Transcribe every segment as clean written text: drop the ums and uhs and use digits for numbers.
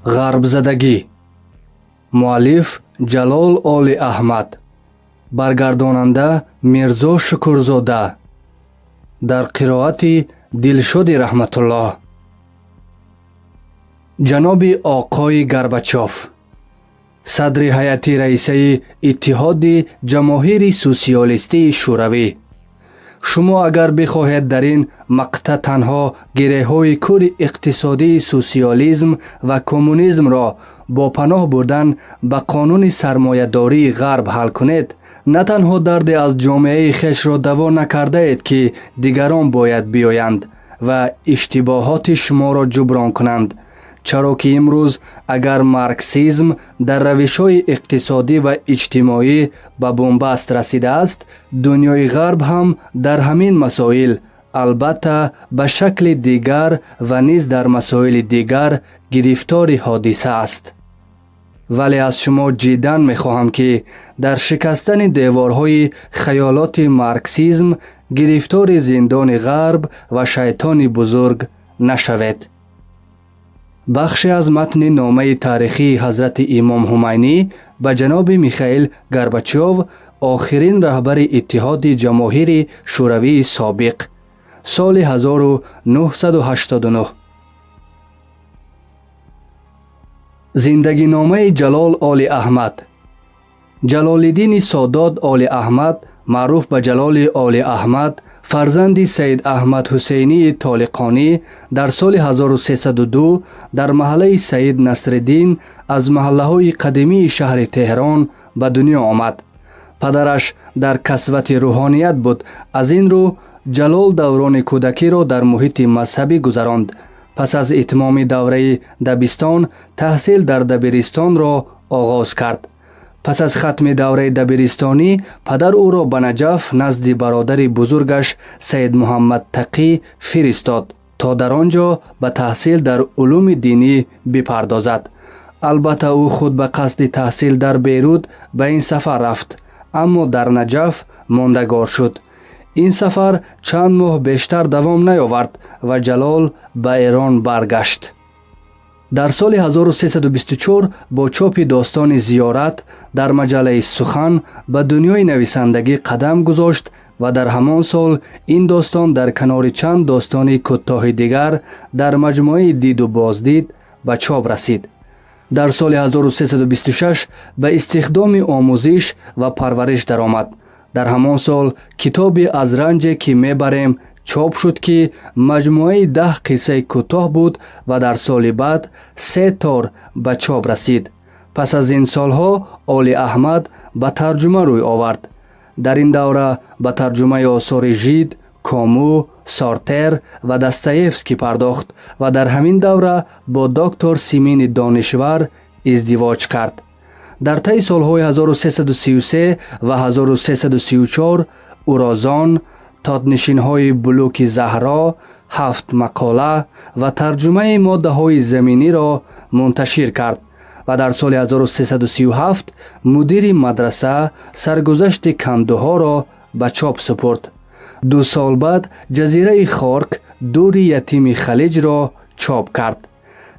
Ғарбзадагӣ. Муаллиф Ҷалол Оли Аҳмад, баргардонанда Мирзо Шукурзода, дар қироати Дилшоди Раҳматуллоҳ. Ҷаноби оқои Горбачов, садри ҳайати раисаи Иттиҳоди Ҷамоҳири Сосиалистии Шӯравӣ, шумо агар бихоҳед дар ин мақтаъ танҳо гиреҳҳои кури иқтисодии сосиализм ва коммунизмро бо паноҳ бурдан ба қонуни сармоядории ғарб ҳал кунед, на танҳо дарде аз ҷомеаи хешро даво накардаед, ки дигарон бояд биёянд ва иштибоҳоти шуморо ҷуброн кунанд, чаро ки имрӯз агар марксизм дар равишҳои иқтисодӣ ва иҷтимоӣ ба бунбаст расидааст, дунёи ғарб ҳам дар ҳамин масоил, албатта ба шакли дигар ва низ дар масоили дигар гирифтори ҳодиса аст. Вале аз шумо ҷиддан мехоҳам, ки дар шикастани деворҳои хаёлоти марксизм гирифтори зиндони ғарб ва шайтони бузург нашавед. Бахше аз матни номаи таърихии ҳазрати Имом Ҳумайнӣ ба ҷаноби Михаил Горбачёв, охирин раҳбари Иттиҳоди Ҷамоҳири Шӯравии собиқ, соли 1989. Зиндагиномаи Ҷалол Оли Аҳмад. Ҷалолиддини Содот Оли Аҳмад, маъруф ба Ҷалоли Оли Аҳмад, фарзанди Саид Аҳмад Ҳусейнии Толиқонӣ, дар соли 1302 дар маҳаллаи Саид Насриддин аз маҳаллаҳои қадимии шаҳри Теҳрон ба дунё омад. Падараш дар касвати рӯҳоният буд, аз ин рӯ Ҷалол даврони кӯдакиро дар муҳити мазҳабӣ гузаронд. Пас аз итмоми давраи дабистон таҳсил дар дабиристонро оғоз кард. Пас аз хатми давраи дабиристонӣ падар ӯро ба Наҷаф назди бародари бузургаш Саид Муҳаммад Тақӣ фиристод, то дар он ҷо ба таҳсил дар улуми динӣ бипардозад. Албатта, ӯ худ ба қасди таҳсил дар Бейрут ба ин сафар рафт, аммо дар Наҷаф мондагор шуд. Ин сафар чанд моҳ бештар давом наёвард ва Ҷалол ба Эрон баргашт. Дар соли 1324 бо чопи достони «Зиёрат» дар маҷаллаи «Сухан» ба дунёи нависандагӣ қадам гузошт ва дар ҳамон сол ин достон дар канори чанд достони кӯтоҳи дигар дар маҷмӯаи «Диду боздид» ба чоп расид. Дар соли 1326 ба истихдоми омӯзиш ва парвариш даромад. Дар ҳамон сол китоби «Аз ранҷе ки мебарем» чоп шуд, ки маҷмӯаи 10 қиссаи кӯтоҳ буд ва дар соли баъд се тор ба чоп расид. Пас аз ин солҳо Оли Аҳмад ба тарҷума рӯй овард. Дар ин давра ба тарҷумаи осори Жид, Комӯ, Сортер ва Достоевский пардохт ва дар ҳамин давра бо доктор Симини Донишвар издивоҷ кард. Дар таи солҳои 1333 ва 1334 «Урозон», «Тотнишинҳои Булуки Заҳро», ҳафт мақола ва тарҷумаи «Моддаҳои заминиро» мунташир кард ва дар соли 1337 «Мудири мадраса», «Саргузашти кандуҳоро» ба чоп супурд. 2 сол баъд «Ҷазираи Хорк», «Дури ятими Халиҷро» чоп кард.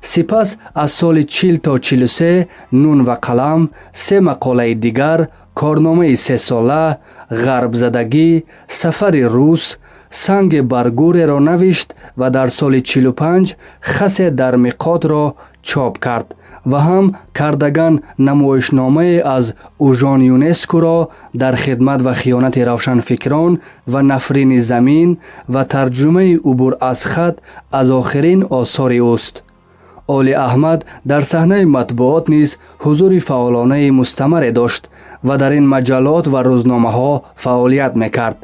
Сипас аз соли 40 то 43 «Нун ва қалам», се мақолаи дигар, «Корномаи сесола», «Ғарбзадагӣ», «Сафари рус», «Санги баргуреро» навишт ва дар соли 45 «Хасе дар миқотро» чоп кард ва ҳам кардаган намоишномае аз Ужон Юнескуро «Дар хидмат ва хиёнати равшанфикрон» ва «Нафрини замин» ва тарҷумаи «Убур аз хат» аз охирин осори ӯст. Оли Аҳмад дар саҳнаи матбуот низ ҳузури фаъолонаи мустамаре дошт ва дар ин маҷаллот ва рӯзномаҳо фаъолият мекард.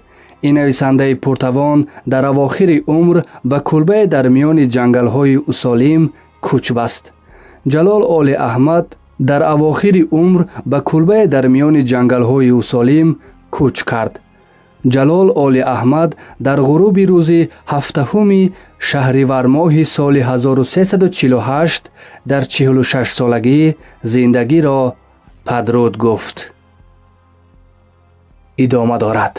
Ин нависандаи пуртавон дар авохири умр ба кулбае дар миёни ҷангалҳои Усолим кӯч баст. Ҷалол Оли Аҳмад дар авохири умр ба кулбае дар миёни ҷангалҳои Усолим кӯч кард. Ҷалол Оли Аҳмад дар ғуруби рӯзи 7-уми шаҳривармоҳи соли 1348 дар 46 солагӣ зиндагиро падруд гуфт. Идома дорад.